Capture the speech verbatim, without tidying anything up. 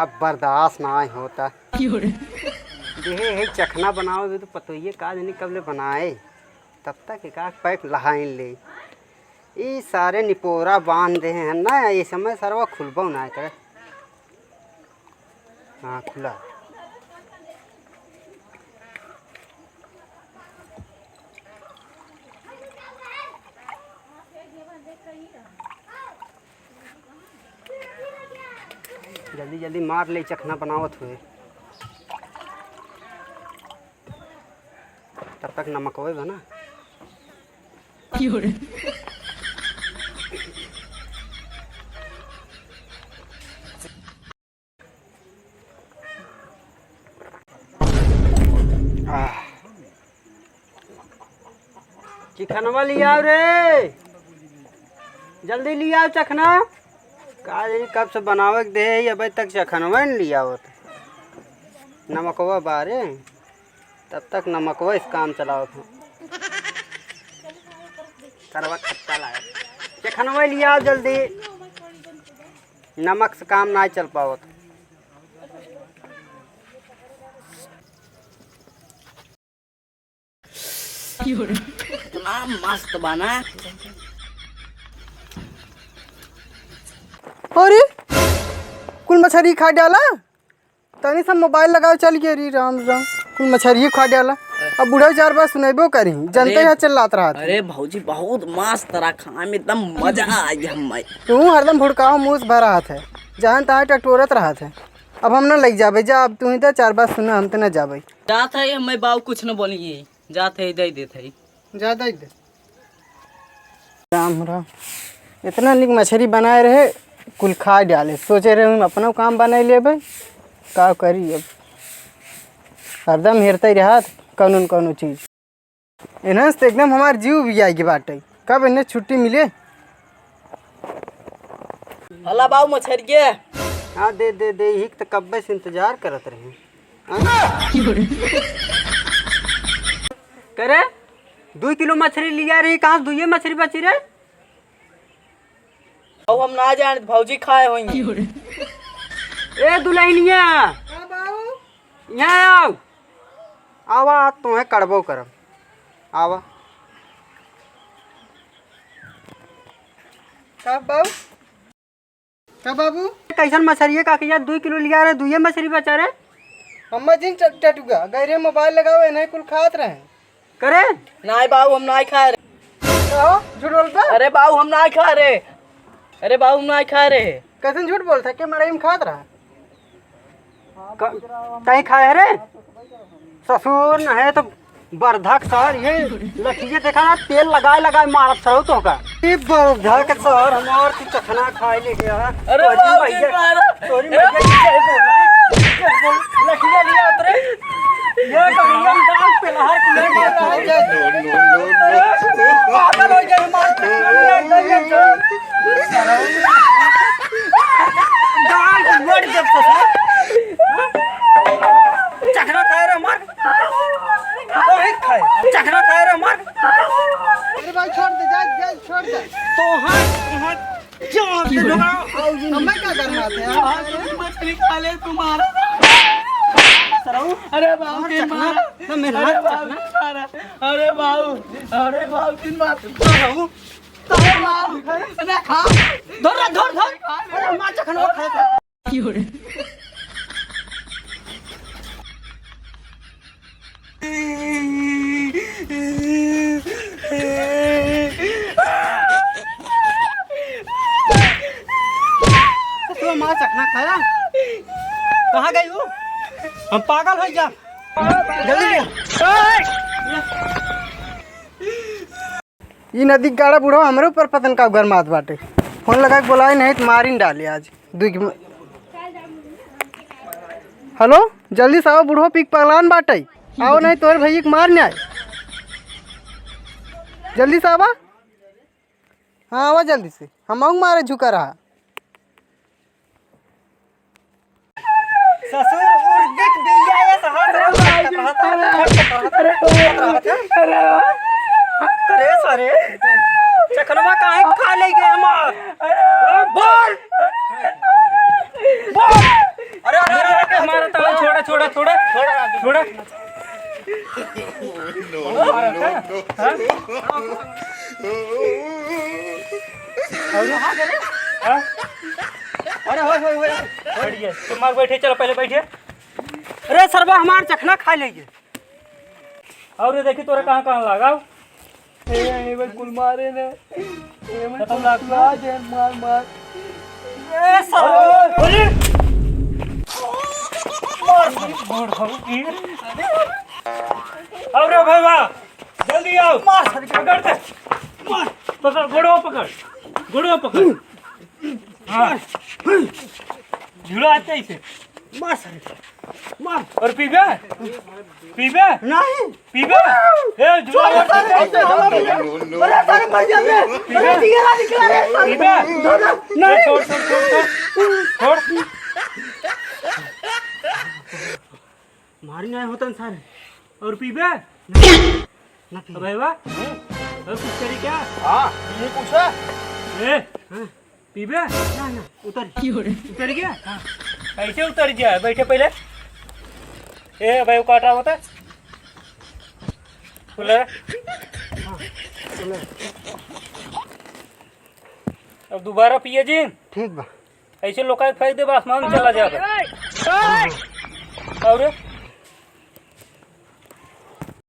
अब बर्दाश्त नाहीं होता। देहे है चखना बनावे भी तो पतोहिए का जनी कब ले बनाए, तब तक एक आध पैक लहाइन ले। ई सारे निपोरा बांध देहे हैं ना, ये समय सरवा खुलबो ना करे। हाँ, खुला। जल्दी जल्दी मार ले, चखना बनावत हुए। तब तक नमकवे बना। आह। चिखनवा लियाव रे, जल्दी लियाव चखना। का जानी कब से बनावे के देहे ही, अबे तक चखनवा न लियावत। नमकवा बारे, तब तक नमकवा इस काम चलावत हूँ। करवा खट्टा लाए। चखनवा लियाव जल्दी, नमक से काम ना चल पावत। इतना मस्त बना। अरे, कुल मछरी खा डाला। तनी सा मोबाइल लगाओ, चल गए। अरे राम राम, कुल मछरी खा डाला। अब बूढ़ा चार बात सुनेबो करी, जनते अरे, यहाँ चिल्लात रहा था। अरे भौजी, बहुत मस्त रहा खाए में, एकदम मजा आ गया हमें। तू हरदम भुड़काओ मुँह से भरा हाथ है, जहाँ तहाँ टटोरत रहा था। अब हम न लग जाबे, जा, अब तू ही तो चार बात सुना, हम तो न जाबे। जात है, हमें बाऊ कुछ न बोलिए, जात है, दे देत है। जा, दे दे। राम राम। इतना निक मछरी बनाए रहे, कुल खा डाले। सोचे रहे हम अपनो काम बनाए लेबे, का करी अब। हरदम हेरते रहत कौनो न कौनो चीज। इन्हें से एकदम हमार जीव भी आई के बाटे। कब इन्हें छुट्टी मिले? हला बाऊ मछरिये। हाँ, दे, दे, दे, यही तो कब्बे से इंतजार करत रहे। हाँ? करे, दुई किलो मछरी लिया रही, कहाँ से दुइये मछरी बची रे? अब हम ना जाने, भौजी खाए होंगी। ए दुल्हनिया, हाँ बाऊ। यहाँ आओ। आवा, आज तुम्हें कड़बो करब। आवा। का बाऊ? का बाबू? कैसन मछरी है काकी यार, दुई किलो लिया रहे, दुइये मछरी बचा रहे। अम्मा जी ट-, टटुआ, गैरे मोबाइल लगाओ, इन्हें कुल खात रहे। करे? नाई बाऊ, हम नाई खाए रहे। कहो, झूठ बोलता? अरे बाऊ, हम नाई खाए रहे। अरे बाऊ, हम नाई खाए रहे। कैसन झूठ बोलता? के मड़ई में खात रहा? क-, तैं खाए रे? ससुर न है तो बरधक सर, ये लठिये देखा ना, तेल लगाए लगाए मारत सरऊ तोहका। ई बरधक सर हमार तू चखना खाए ले गया। अरे तोरी बाप रे, मैया, मारा। तोरी ए मैया, ये बोला, ये बोला, लठिये लिया उतरे। ये बढ़िया डाल पे लहर के ले मार। पागल हो गए हमार। गाल को मोड़ जब ससुर। चखना खाए रे मार। तोहे खाए। चखना खाए रे मार। अरे भाई छोड़ दे, जा, जा, छोड़ दे। तोहे, तोहे, जान दे दो। हमें क्या करना था यार? मछली खा ले तुम्हारा। सरऊ। अरे बाबू, और चखना, मारा। ना मेरा अरे बाबू, चखना। मारा। अरे बाबू, अरे बाबू, तीन बार। सरऊ। अरे बाबू, ना खा। धर रे, धर, धर। अरे मार चखना खा। तू हमारा चखना खाया? कहाँ गई वो? हम पागल हो गया। जल्दी ले। ई नदी के गाड़ा बूढ़ो हमरे ऊपर पतन का गरमात बाटे। फोन लगा के बोलाए नहीं तो मारिन डाले आज। दुई की म-, हेलो, जल्दी से आओ, बूढ़ो पीक पगलान बाटे। आओ नहीं तोरे भैया के मार नहीं आए। जल्दी से आवा। हाँ, आवा जल्दी से। हम आऊँ मारे झुका रहा। ससुर उर्दिक बिया ये सहार रे, खट खट रहत है, खट खट रहत है, अरे, खट खट रहत है। अरे, अरे सारे, चखनवा काहे खा ले गए हमार? बोल, बोल। अरे छोड़ा, छोड़ा। हाँ? और? हाँ? अरे, होय, होय, होय। बढ़िया। तुम मार बैठे, चलो पहले बैठे। अरे सरवा, हमार चखना खा लेंगे। और ये देखी तोरे कहाँ, कहाँ लगाओ। ए, ए, बस कुल मारे ने। ए, बस खत्म लाग। ला दे, मार, मार। ए, साला। अरे! मार, मार, मार, मार। और रे भाई वाह, जल्दी आओ। मार, साला। पकड़ दे। मार। पकड़, गोड़ो पकड़। गोड़ो पकड़। हाँ। झूला आते ही से। मार सारे। मार। और पीबे? पीबे? नहीं। पीबे? ए, झूला छोड़ सारे, मार। ऐसे हवा में। अरे सारे मर जाते। पीबे? अरे जिगरा निकला रे सारे। पीबे? नहीं। ए, छोड़, छोड़, छोड़, छोड़। छोड़। मारी नहीं होतन सारे। और पीबे? ना पी। अबे बा? और कुछ करी क्या? हाँ, ये पूछा। ए, हाँ। पीबे? ना, ना, उतर। उतर गया? हाँ। कैसे उतर गया? बैठे पहले। ए, भाई, वो काटा होता। खुले। हाँ, खुले। अब दोबारा पिए जी। ठीक बा। ऐसे लोकाई फेंक देबा, आसमान में चला जाबा। और